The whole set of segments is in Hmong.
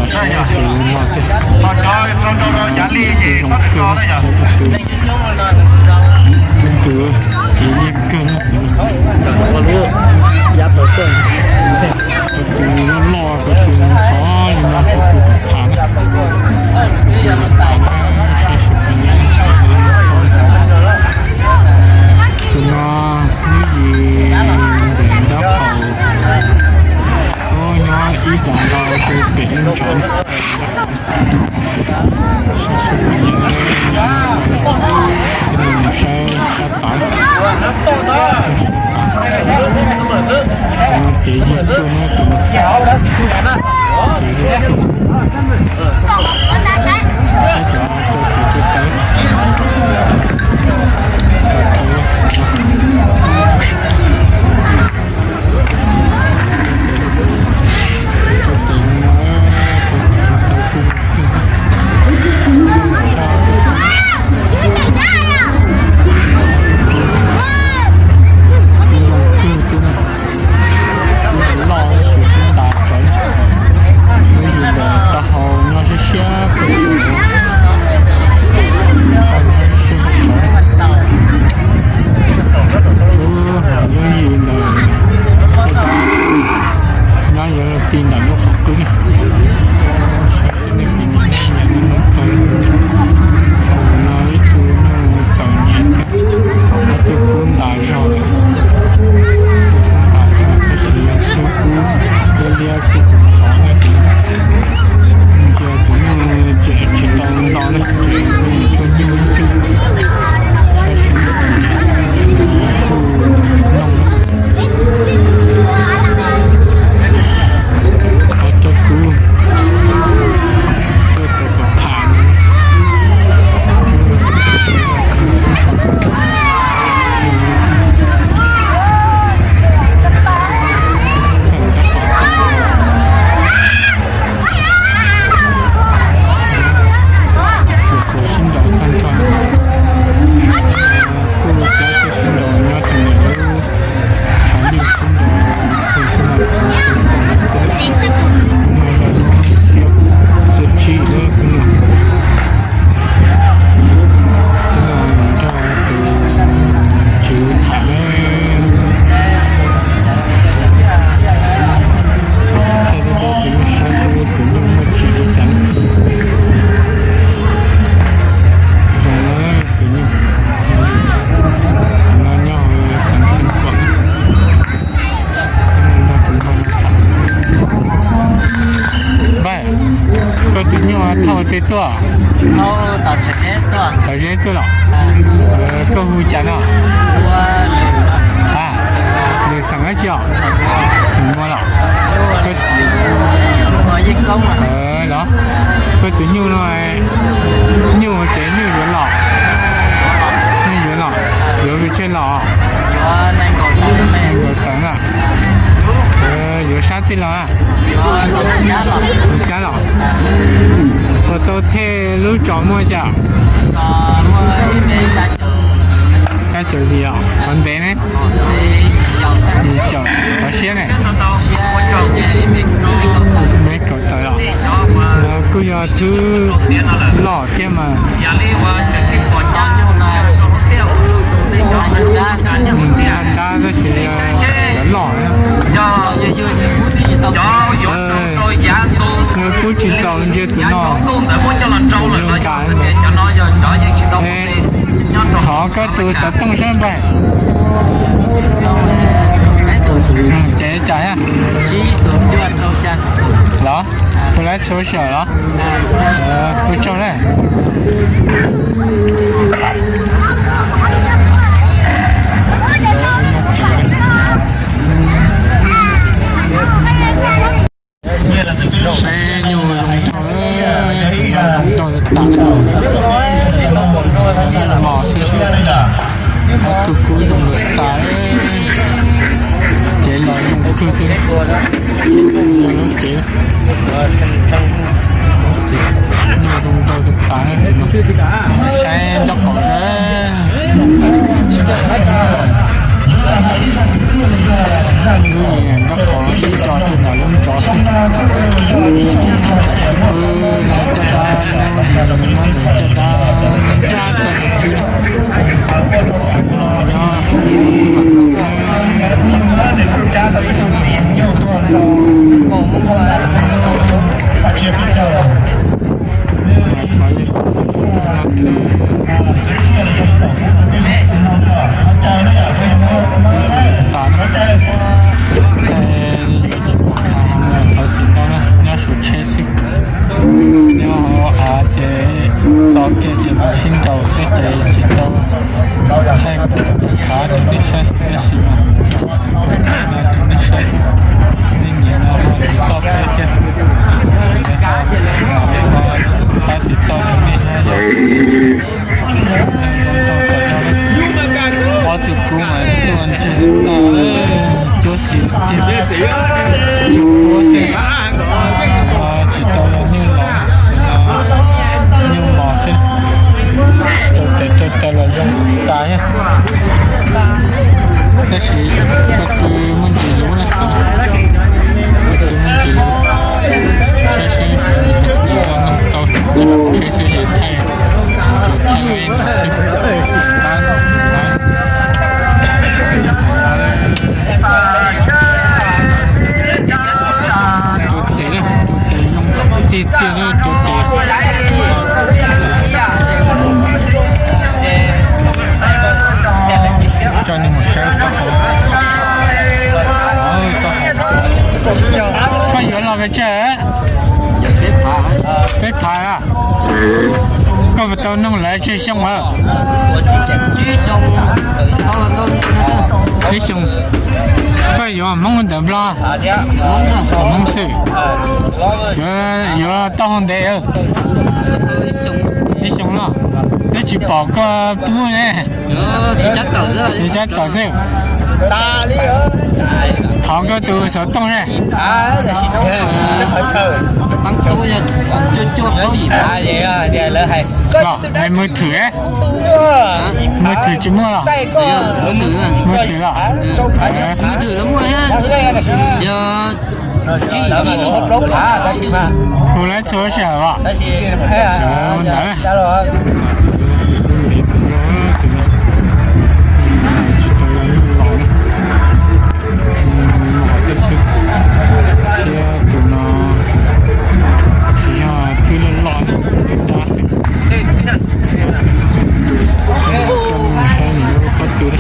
Tus no ces zoo kawg, tus tus ces yeej kawg na, tus tus loj loj, tus tus ntxhov li no, tus tus tham tham na. Tus no ib yim npem nrab qhaus, nyob ib nrab ntau tus pem ib ntsov. Saib seb puas nyob, mus saib sab tod. Ces yog tuaj no tus, ces yog tuaj, saib cov rau tus tus tawv. Loj loj tab sis kub ntas tsawv, lub yim ntawd taub hau nyob siab siab kawg, siab kawg saud. Lub yim ntawd nyob yuav luag ti ntawm lub qhov qwb na. Saib seb nej puas nyiam, nyiam no mus kawg. Tus no ib tug nyuj txaus nyiam thiab, tus kub ntas zog lawm. Tus kub ntas zog tab sis yog tus kub liab liab tus kub khov na, tus ntsia tus nyuj tseem tsis tau nto na, tseem tshuav nyuj xwb. Saib seb kuj noog. Qhov cov kub, cov kub tham. Tus kub sib nraus tag nrho, kuj cov tuaj sib nraus nyob tus niam lub tshav ntuj sib nraus, tus txhua leej txhua tus, hnub no yog hnub xiab, xiab tsib lawm. Hnub no nrog tus tswv tham na, thaij tau tus nyuj saib seb tus nyuj muaj tsim li cas. Zoo na tus nyuj no nyob hauv xeev Xeev Khuam. Npawg, koj tus nyuj thauj ua teb tuaj? Tom zeb tuaj los? Koj hu cas no? A, nws xeem dab tsi os? Xeem Muas los? Los, koj tus nyuj no, nyuj ces nyuj yuav los? Nyuj yuav los, yuav vim tseg los? Nkaus taws na. Yuav sab tij los? Cab los? Puas tau thej lub tsos muaj cas? Sab caum li os, qhov ntev ne? Yim caum, qhov siab ne? Neb kaum tawm os. Kuj yog thwb loj thiab mas. Dab tab sis cov loj. Kuj tsis txaus ntsia tus no. Thov koj tus xov tooj saib npawg. Ces cas los? Kuv laiv txhua sawm los? Ua tsaug na. Saib nyuj zoo nraug, zoo nraug tas, mos xwb. Ob tug kub zoo tas, cev los zoo kawg thiab. Lub cev, nyuj zoo nraug tas, saib nraub qaum. Lub nraub qaum sib co rau ntawm lub ntsov xwb. Xib kwv no caj dab, nyob nraum caj dab, caj txog tus tswb no. Nyob xib mas no xwb. Thov yeej tau xib tau tag no thiab. Tas no, yuav tsis pom khav heev lawm, thov txim ntau na, nyob saum tsheb xwb. Nyob hauv av ces txo kiag ces mus sib nraus xwb ces tsis tau thaij kom khav rau nej saib, tab sis mas no rau nej saib, nej nyiam no ho tiv toj peb thiab, nej ho tiv toj rau nej thiab. Ob tug kub mas tuaj ntseg tag, cuab xis tiag, cuab xwb, tsis tau los nyuj los, nyuj mos xwb, rau tes rau taw los zoo tas thiab. Tab sis ko tw muaj ntsis luv na, ko tw muaj ntsis luv, saib seb puas muaj noog tau, saib seb yuav thaij, yuav thaij li no xwb. Rau tes, rau tes zoo tiag tiag, rau tes. Coj nej mus saib taub hau, taub hau. Koj yuav los pes tsawg? Peb phav. Koj puas tau noog lawv tsawg xyoo lawm? Tsib xyoo. Koj yuav Hmoob ntawm Nplog? Hmoob xwb. Yuav, yuav taub hau ntev. Ib xyoo no twb tsis pom koj pub ne. Tsis cab tawm xwb. Thov koj tus xov tooj ne. Los, hais mws thwm, mws thwm tsis muaj los? Mws thwm los? Hu lawv txhua sij hawm os. Ntawd, tsis tau los na. Mos thiab xwb, thiab tus no tsis yog thwb loj loj na, dab xwb. Coj nej mus saib nws lub pob tw na.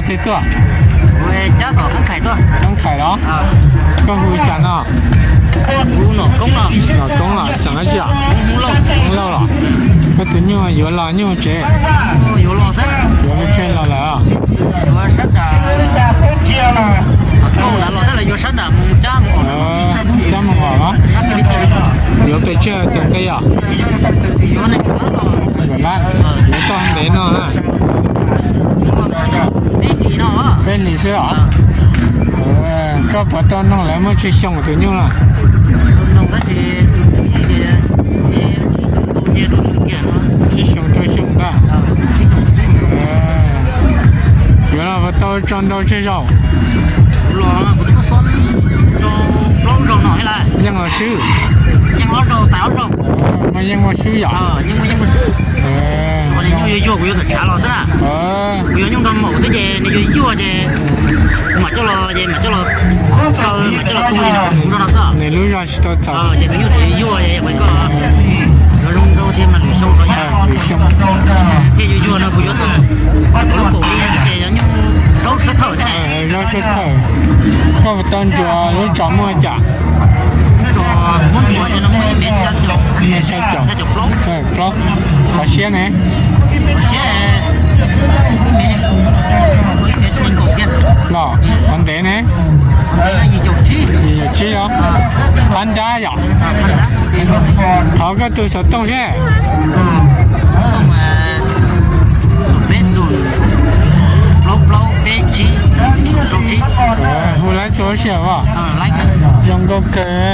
Twg tuaj? Kuv cab tom Qab Khais tuaj. Qab Khais los? Koj hu li cas no? Kuv Nom Koob no. Nom Koob los xeem dab tsi os? Hmoob Lauj. Hmoob Lauj los? Koj tus nyuj yuav los nyuj tsev? Yuav los xwb. Yuav pes tsawg los lawm? Yuav sab nram, Koj ntawd los tab lawv yuav sab nram mus cab mus. Cab mus os los? Yuav pes tsawg tus nqi os? Yuav nees nkaum lab. Yuav tau ntev no na? Peb hlis xwb os. Koj puas tau noog lawv muaj tsawg xyoo tus nyuj no? Tsib xyoo rau xyoo ntag. Yuav los puas tau tso ntau tsawg zaus? Yeej los swb. Mas yeej muaj swb yom? Nyuj yuag yuag kuv yuav tawm tshav los xwb na. Kuv yuav nyuj nrog maum xwb ces nws yuag yuag ces mam coj los, ces mam coj los kaw, mam coj los tu li nws kuv nrog no xwb. Nws lub zog tsis tau txaus. Ces tus nyuj tseem yuag yuag ces koj yuav zoo rau thiab mas lwm xyoo rau yam. Lwm xyoo thiaj yuag yuag no kuv yuav tau lub kaum li ces yog nyuj zaub sab thawj thiab. Zaub sab thawj. Koj puas tau ntsuas lub tsos muaj cas? Muab ntsuas no muaj ib mev xya caum, plaub. Qhov siab ne? Los qhov ntev ne? Yim caum tsib os. Qhov nrab yom? Thov koj tus xov tooj seb. Hu laiv txhua lub sij hawm os. Zoo nkauj kawg.